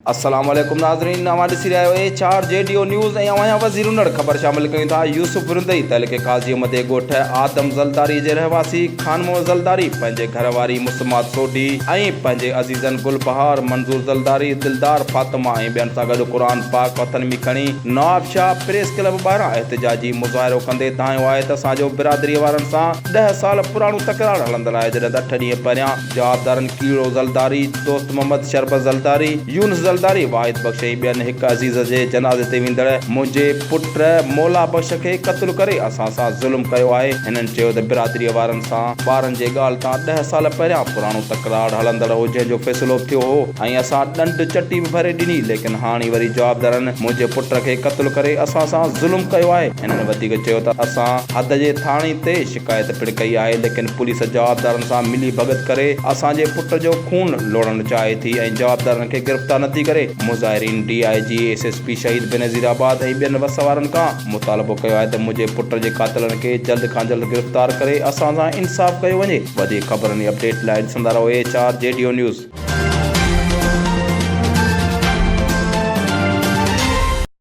السلام عليڪم ناظرين اوهان ڏسي رهيا آهيو H R G D O news ۽ اوهان جا وزير انڙ خبر شامل ڪيون ٿا يوسف رندئي تعلقي قاضي احمد جي ڳوٺ آدم زلداري جي رهواسي خان محمد زلداري پنهنجي گهر واري مسمات سوڍي ۽ پنهنجي عزيزن گل بهار منظور زلداري دلدار فاطمه ۽ ٻين سان گڏ قرآن پاڪ هٿن ۾ کڻي نوابشاهه پريس ڪلب ٻاهران احتجاجي مظاهرو ڪندي دانهيو آهي ته اسان جو برادري وارن سان ڏهه سال پراڻو تڪرار هلندڙ آهي جڏهن ته اٺ ڏينهن پهريان جوابدارن ڪيڙو زلداري، دوست محمد شربت زلداري، يونس زلداري، واحد بخش ۽ ٻين هڪ عزيز جي جنازي تي ويندڙ منهنجي پٽ مولا بخش کي قتل ڪري اسان سان ظلم ڪيو آهي. هنن چيو ته برادريء وارن سان ٻارن جي ڳالهه تان ڏهه سال پهريان پراڻو تڪرار هلندڙ هو جنهن جو فيصلو به ٿيو هو ۽ اسان ڏنڊ چٽي به ڀري ڏني ليڪن هاڻي وري جوابدارن منهنجي پٽ کي قتل ڪري اسان سان ظلم ڪيو آهي. هنن وڌيڪ چيو ته اسان حد جي ٿاڻي تي شڪايت پڻ ڪئي آهي ليڪن پوليس جوابدارن سان ملي ڀڳت ڪري اسان جي پٽ جو خون لوڙڻ چاهي ٿي ۽ جوابدارن کي گرفتار نٿي ڪري. مظاهرين D I G, S S P Shaheed Benazirabad ۽ ٻين وس وارن کان مطالبو ڪيو آهي ته منهنجي پٽ جي قاتلن کي جلد کان جلد گرفتار ڪري اسان سان انصاف ڪيو وڃي. وڌيڪ خبرن ۽ اپڊيٽ لاء ڏسندا رهو H R G D O news.